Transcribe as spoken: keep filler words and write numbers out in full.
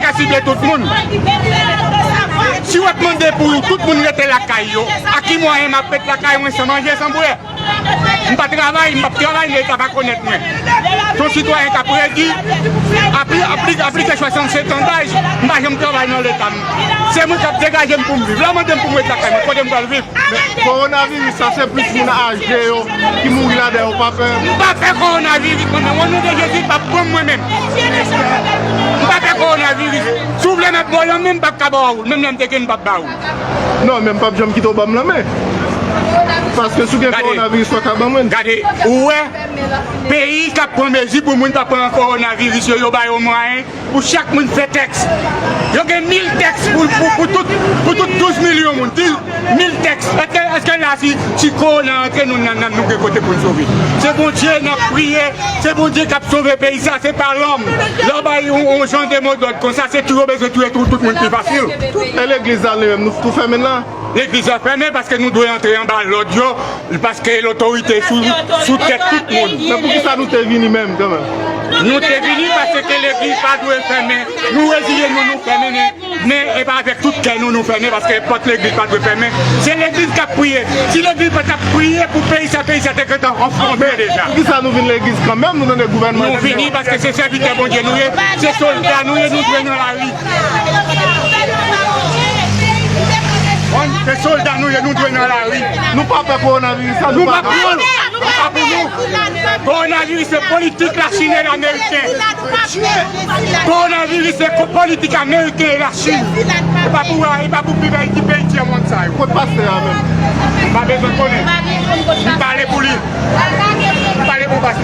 ka sible tout moun. Si w ap mande pou tout moun rete lakay yo, a ki mwayen m ap ret lakay mwen san manje, san bwè? M pa travay, m p ap travay, Leta pa konèt mwen. Se yon sitwayen k ap redi, apli-, apli-, aplike swasannsenk an daj, m pa janm travay nan Leta. M, se mwen k ap degaje m pou m viv. Lè w mande m pou m ret lakay mwen, kote m pral viv? Men kowonaviris sa, se plis moun aje yo ki mouri ladan, yo pa pè? M pa pè kowonaviris, mwen menm. O non de Jezi, l p ap pran m, mwen menm. M pa pè kowonaviris. Si w vle m ap ba w lanmen, m p ap ka ba w, menm lè m te gen, m p ap ba w. Non, men m p ap janm kite w ban m lanmen. Paske si w gen kowonaviris, w pa ka ban mwen. Gade, ou wè, peyi k ap pran mezi pou moun pa pran kowonaviris yo, yo ba yo mwayen pou chak moun fè tèks. Yo gen mil tèks pou, pou, pou tout, pou tout douz milyon moun. Di mil tèks. Èske, èske la, si, si kowona antre nou nan, nan, nou gen kote pou n sove? Se Bondye n ap priye. Se Bondye k ap sove peyi sa, se pa lòm. Lè w bay yon, yon jan de modòd konsa, se tou yo bezwen touye tout, tout moun pi fasil. E legliz la, li menm, nou tou fèmen l la? Legliz la fèmen paske nou dwe antre anba lòd yo, paske lotorite sou, sou tèt tout moun. Men poukisa nou te vini menm, kanmenm? Nou te vini paske legliz pa dwe fèmen. Nou reziye nou, nou fèmen, men, men e pa avèk tout kè nou, nou fèmen, paske pòt legliz pa dwe fèmen. Se legliz k ap priye. Si legliz pa t ap priye pou peyi sa, peyi sa te gentan anfonme deja. Poukisa nou vin legliz kanmenm, nou tande gouvènman? Nou vini paske se sèvitè Bondye nou ye, se sòlda nou ye, nou dwe nan lari. Se sòlda nou ye, nou dwe nan lari. Nou pa pè kowonaviris la, nou pa pè. Nou pa pou nou. Kowonaviris se politik Lachin e Ameriken. Kowonaviris se ko-, politik Ameriken e Lachin. E pa pou, e pa pou pi bèl ti peyi tyè mond sa yo. Kot pastè a menm? M pa bezwen konnen. M pale pou li. M pale pou pastè.